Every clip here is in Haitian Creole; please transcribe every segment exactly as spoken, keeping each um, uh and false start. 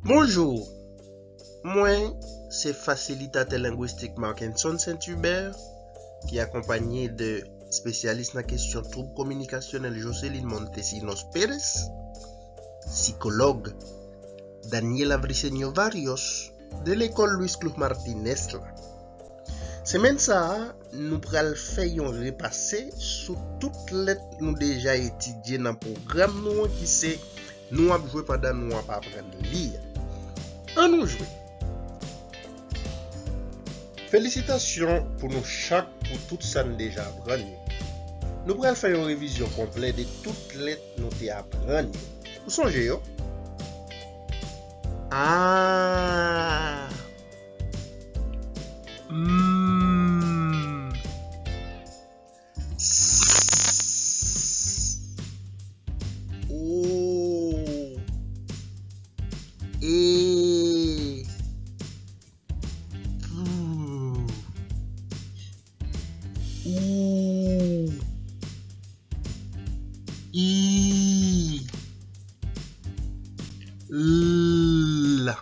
Bonjou, mwen se fasilitatè lengwistik Markenson Saint-Hubert, ki akonpanye de espesyalis nan kesyon twoub kominikasyonèl Jocelyn Montesinos Pérez, sikològ Daniela Briceño Barrios, de lekòl Luis Clos Martinez la. Semèn sa a, nou pral fè yon repase sou tout lèt nou deja etidye nan pwogram nou an ki se nou ap jwe pandan nou ap aprann li a. Ann nou jwe! Felisitasyon pou nou chak pou tout sa n deja aprann yo. Nou pral fè yon revizyon konplè de tout lèt nou te aprann yo. Ou sonje yo? A. M. S. O. E. P. Ou. I. L.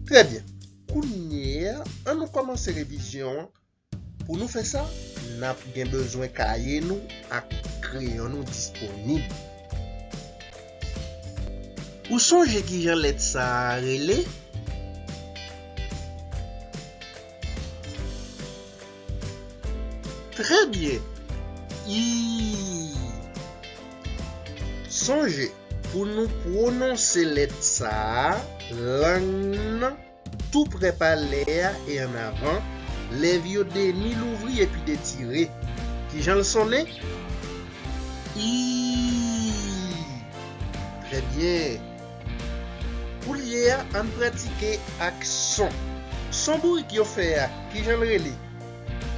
Trè byen. Kounye a, ann nou kòmanse revizyon an. Pou nou fè sa, n ap gen bezwen kaye nou ak kreyon nou disponib. Ou sonje kijan lèt sa a rele? Trè byen. I. Sonje, pou nou pwononse lèt sa a, lang nan tou prè palè a e annavan, lèv yo demi louvri epi detire. Kijan l sonnen? I. Trè byen. Koulye a, ann pratike ak son. Son bourik yo fè a, kijan l rele?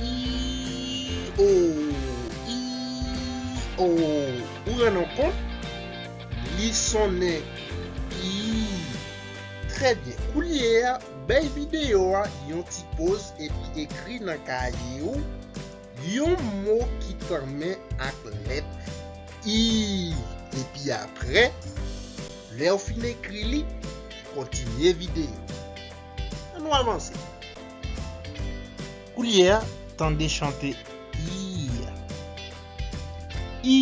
I, o, i, o. Ou rann ou kont? Li sonnen i. Trè byen. Koulye a, bay videyo a yon ti poz epi ekri nan kaye w yon mo ki tanmen ak lèt I. Epi apre, lè w fin ekri li, kontinye videyo. Ann nou avanse. Koulye a, tande chante I a. I,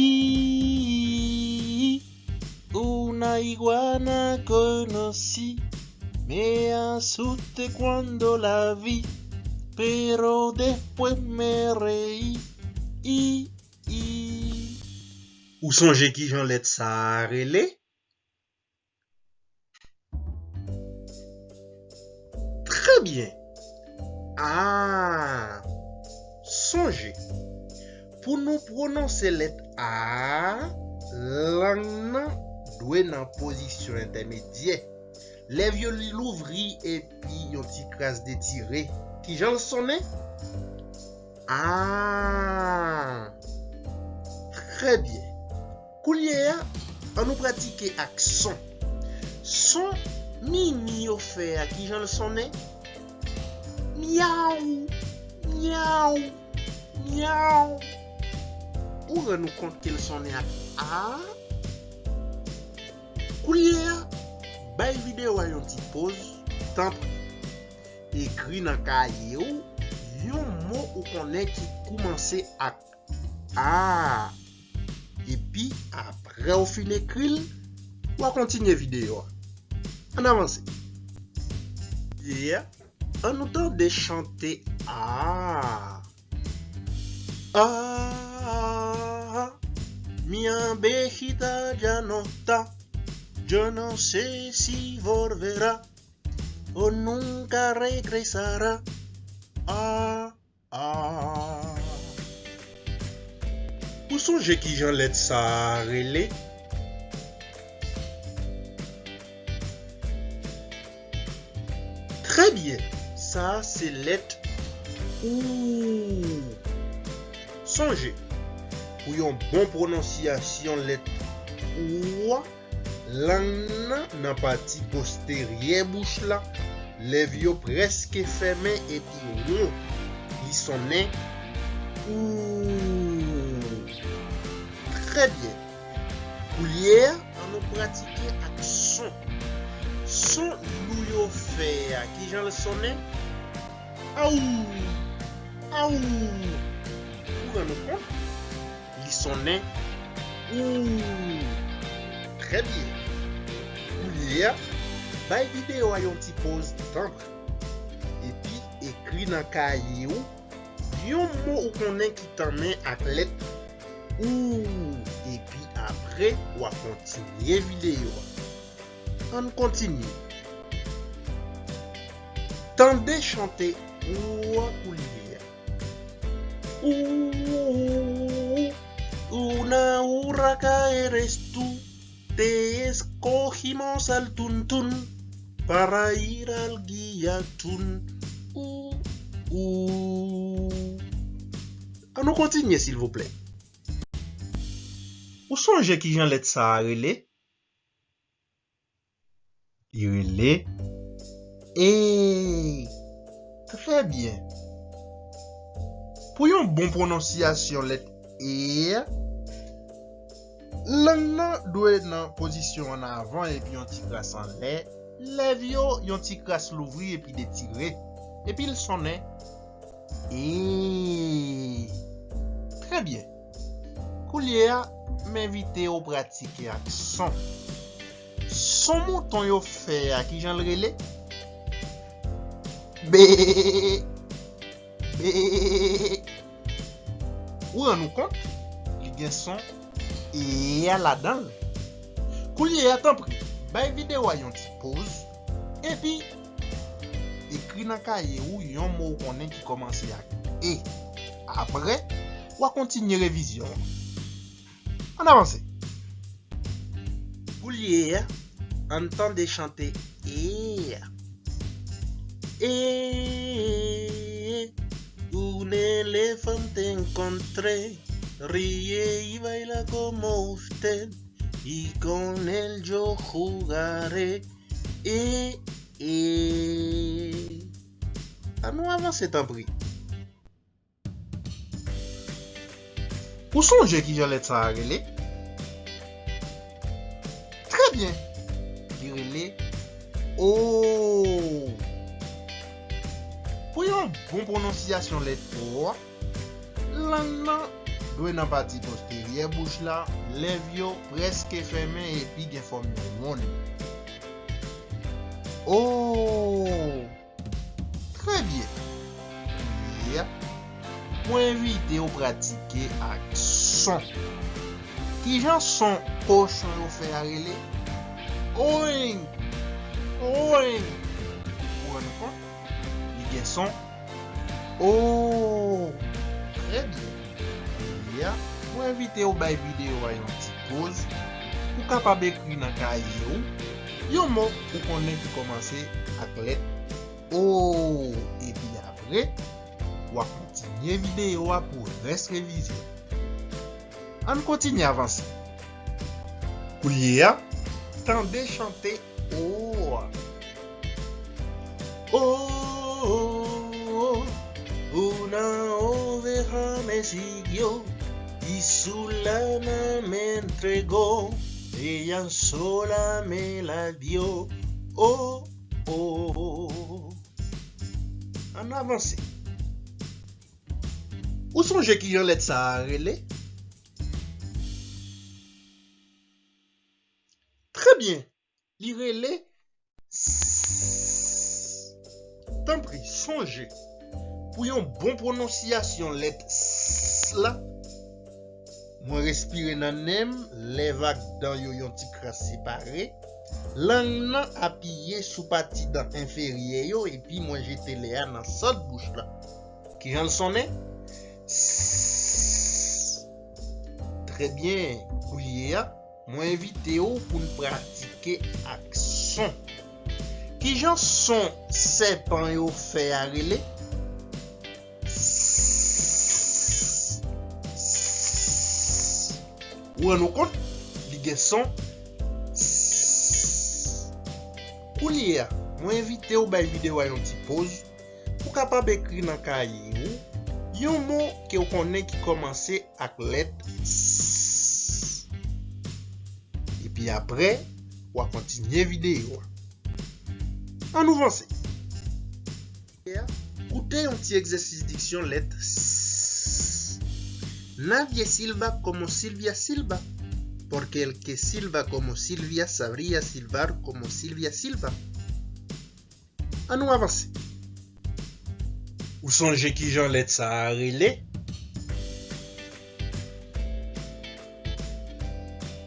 una iguana conocí, me asuste cuando la vi, pero después me reí. I, i. Ou sonje kijan lèt sa a rele? Trè byen. A. Sonje, pou nou pwononse lèt A, lang nan dwe nan pozisyon entèmedyè. Lèv yo louvri epi yon ti kras detire. Kijan l sonnen? A. Trè byen. Koulye a, ann nou pratike ak son. Son mimi yo fè a, kijan l sonnen? Myaw, myaw, myaw. Ou rann ou kont ke l sonnen ak A? Koulye a, bay videyo a yon ti poz, tanpri. Ekri nan kaye w yon mo ou konnen ki koumanse ak A. Epi, apre w fin ekri l, w a kontinye videyo a. Ann avanse. Yeah. Ann nou tande chante A. Ah, mi abejita ya no está. Yo no sé si volverá o nunca regresará. Ah, ah. Ou sonje kijan lèt sa a rele? Trè byen, sa a se lèt ou. Sonje, pou yon bon pwononsyasyon lèt ou a, lang nan nan pati posteryè bouch la, lèv yo prèske fèmen epi won. Li sonnen ou. Trè byen. Koulye a, ann nou pratike ak son. Son lou yo fè a, kijan l sonnen? Aou! Aou! Ou rann ou kont? Li sonnen ou. Trè byen. Koulye a, bay videyo a yon ti poz tanpri. Epi ekri nan kaye ou yon mo ou konnen ki tanmen ak lèt ou. Epi apre, w a kontinye videyo a. Ann kontinye. Tande chante ou a koulye a. Ou, ou, ou, una hurra caeres tú, te escogimos al tuntún, para ir al guía tun. Ou, ou. Ann nou kontinye, silvouplè. Ou sonje kijan lèt sa a rele? Li rele E. Trè byen. Pou yon bon pwononsiyasyon lèt E a, lang nan dwe nan pozisyon ann avan epi yon ti kras anlè, lèv yo yon ti kras louvri epi detire, epi l sonnen E. Trè byen. Koulye a, m envite w pratike ak son. Son mouton yo fè a, kijan l rele? Be! Be! Ou rann ou kont? Li gen son E a ladan l. Koulye a, tanpri, bay videyo a yon ti poz, epi ekri nan kaye ou yon mo ou konnen ki kòmanse ak E. Apre, w a kontinye revizyon an. Ann avanse. Koulye a, ann tande chante E a. E, un elefante encontré, ríe y baila como usted, y con él yo jugaré. E, e. Ann nou avanse, tanpri. Ou sonje kijan lèt sa a rele? Trè byen. Li rele O. Pou yon bon pwononsiyasyon lèt O a, lang nan dwe nan pati posteryè bouch la, lèv yo prèske fèmen epi gen fòm yon wonn. O. Trè byen. Koulye a, mwen envite w pratike ak son. Kijan son kochon yo fè a rele? Oing! Oing! Ou rann ou kont? Li gen son O. Trè byen. Koulye a, mwen envite w bay videyo a yon ti poz pou w kapab ekri nan kaye w yon mo ou konnen ki kòmanse ak lèt O. Epi apre, w a kontinye videyo a pou rès revizyon. Ann kontinye avanse. Koulye a, tande chante O a. Oh, oh, oh, una oveja me siguió y su lana me entregó, ella sola me la dio. Oh, oh. Ann avanse. Ou sonje kijan lèt sa a rele? Trè byen. Li rele S. Tanpri, sonje, pou yon bon pwononsiyasyon lèt S la, mwen respire nan nen m, lèv ak dan yo yon ti kras separe, lang nan apiye sou pati dan enferyè yo, epi mwen jete lè a nan sant bouch la. Kijan l sonnen? S. Trè byen, koulye a, mwen envite w pou n pratike ak son. Kijan son sèpan yo fè a rele? S. S. Ou rann ou kont? Li gen son S. Koulye a, mwen envite w bay videyo a yon ti poz pou w kapab ekri nan kaye w yon mo ke w konnen ki kòmanse ak lèt S. Epi apre, w a kontinye videyo a. Ann nou vanse. Koute yon ti egzèsis diksyon lèt S. Nadie silba como Silvia silba, porque el que silba como Silvia sabría silbar como Silvia silba. Ann nou avanse. Ou sonje kijan lèt sa a rele?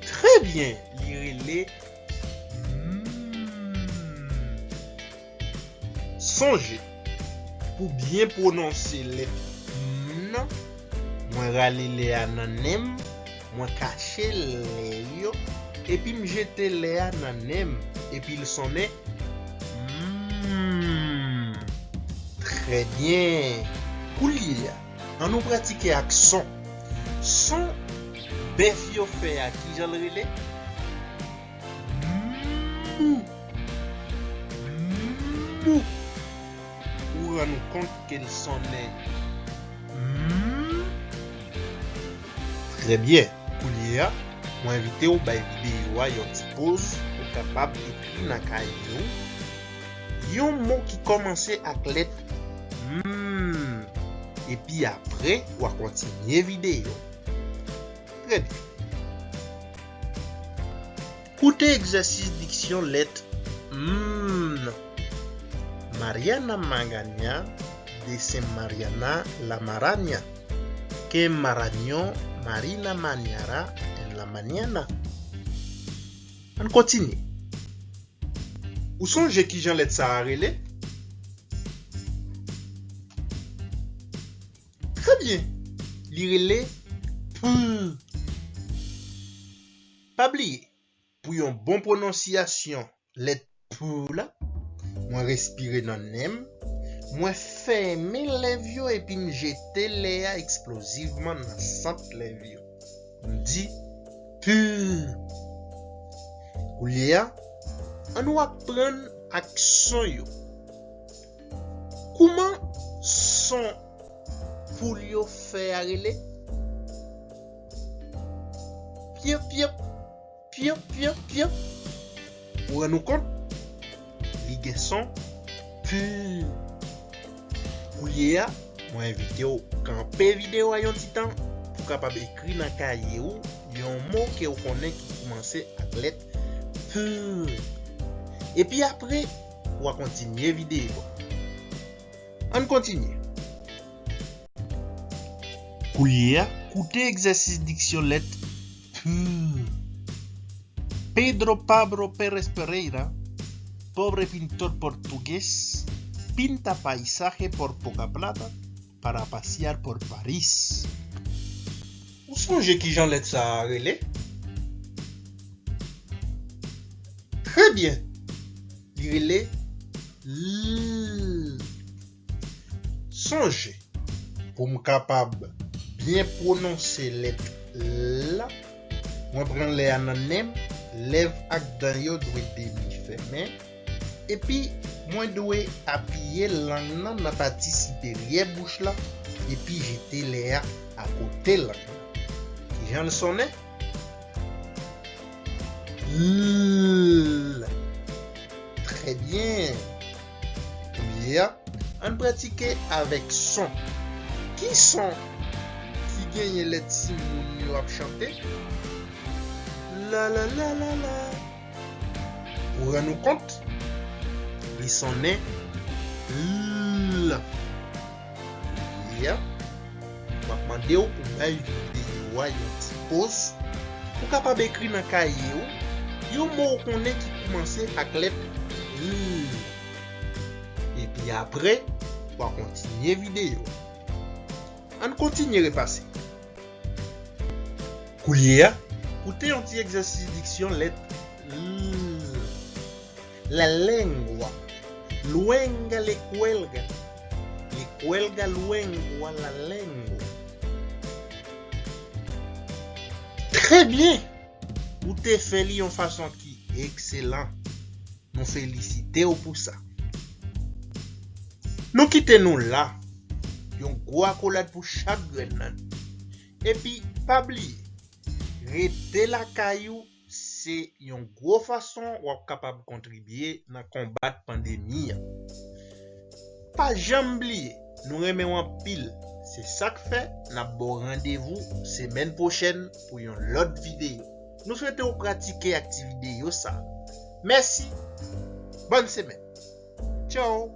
Trè byen, li rele M. Sonje, pou byen pwononse lèt M nan, mwen rale lè a nan nen m, mwen kache lè yo, epi m jete lè a nan nen m, epi l sonnen M. Trè byen. Koulye a, ann nou pratike ak son. Son bèf yo fè a, kijan l rele? Mou. Mou. Ou rann ou kont ke l sonnen M? Trè byen. Koulye a, mwen envite w bay videyo a yon ti poz pou w kapab ekri nan kaye w yon mo ki kòmanse ak lèt M. Epi apre, w a kontinye videyo. Trè byen. Koute egzèsis diksyon lèt M. Mariana Magaña dicen Mariana la maraña, que marañó Marina Mañara en la mañana. Ann kontinye. Ou sonje kijan lèt sa a rele? Trè byen. Li rele P. Pa bliye, pou yon bon pwononsiyasyon lèt P la, mwen respire nan nen m, mwen fèmen lèv yo epi m jete lè a eksplozivman nan sant lèv yo. M di P. Koulye a, ann nou aprann ak son yo. Kouman son poul yo fè a rele? Pyop, pyop, pyop, pyop, pyop. Ou rann ou kont? Li gen son P. Koulye a, mwen envite w kanpe videyo a yon ti tan pou w kapab ekri nan kaye w yon mo ke w konnen ki kòmanse ak lèt P. Epi apre, w a kontinye videyo a. Ann kontinye. Koulye a, koute egzèsis diksyon lèt P. Pedro Pablo Pérez Pereira, pobre pintor portugués, pinta paisaje por poca plata para pasear por París. Ou sonje kijan lèt sa a rele? Trè byen. Li rele L. Sonje, pou m kapab byen pwononse lèt L la, mwen pran lè a nan nen m, lèv ak dan yo dwe demi fèmen, epi mwen dwe apiye lang nan nan pati siperyè bouch la, epi jete lè a akote lang nan. Kijan l sonnen? L. Trè byen. Koulye a, ann pratike avèk son. Ki son ki genyen lè timoun yo ap chante? La la la la la. Ou rann ou kont? Li sonnen L. Koulye a, m ap mande w pou bay videyo a yon ti poz, pou w kapab ekri nan kaye w yon mo w konnen ki kòmanse ak lèt L. Epi apre, w a kontinye videyo a. Ann kontinye repase. Koulye a, koute yon ti egzèsis diksyon lèt L. La lengua. Luenga le cuelga. Le cuelga luenga la lengua. Trè byen! Ou te fè li yon fason ki ekselan. Nou felisite w pou sa. Nou kite nou la. Yon gwo akolad pou chak grenn nan nou. Epi, pa bliye, rete lakay ou, se yon gwo fason w ap kapab kontribye nan konbat pandemi an. Pa janm bliye, nou renmen w anpil. Se sa k fè n ap ba w randevou semèn pwochèn pou yon lòt videyo. Nou swete w pratike aktivite yo sa. Mèsi. Bòn semèn. Tchao.